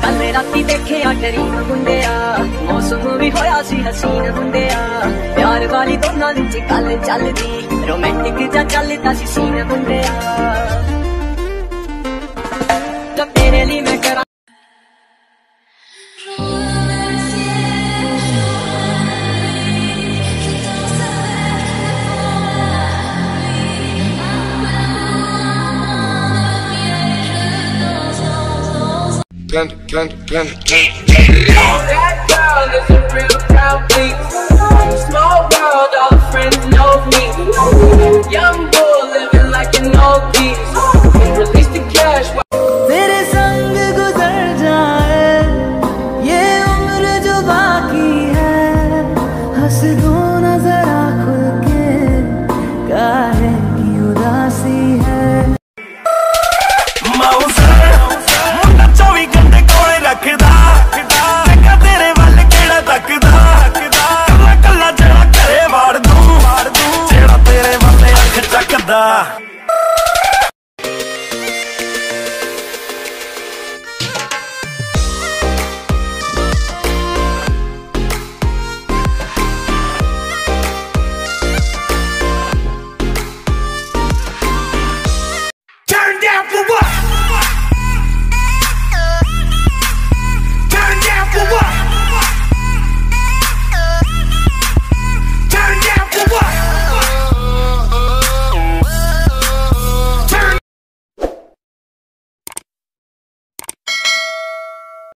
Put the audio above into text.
ਕੱਲ ਰਾਤੀ ਦੇਖਿਆ ਡਰੀਮ ਮੁੰਡਿਆ, ਮੌਸਮ ਵੀ ਹੋਇਆ ਸੀ ਹਸੀਨ ਮੁੰਡਿਆ। ਪਿਆਰ ਵਾਲੀ ਦੋਨਾਂ ਵਿੱਚ ਗੱਲ ਚੱਲਦੀ, ਰੋਮਾਂਟਿਕ ਜਾਂ ਚੱਲਦਾ ਸੀ ਸੀਨ ਮੁੰਡਿਆ। ਤਾਂ ਤੇਰੇ ਲਈ ਮੈਂ ਕਰਾਂ। Panda, panda, panda. That girl is a real crowd please. Small world, all the friends know me. Young bull living like an old geese. Release the cash.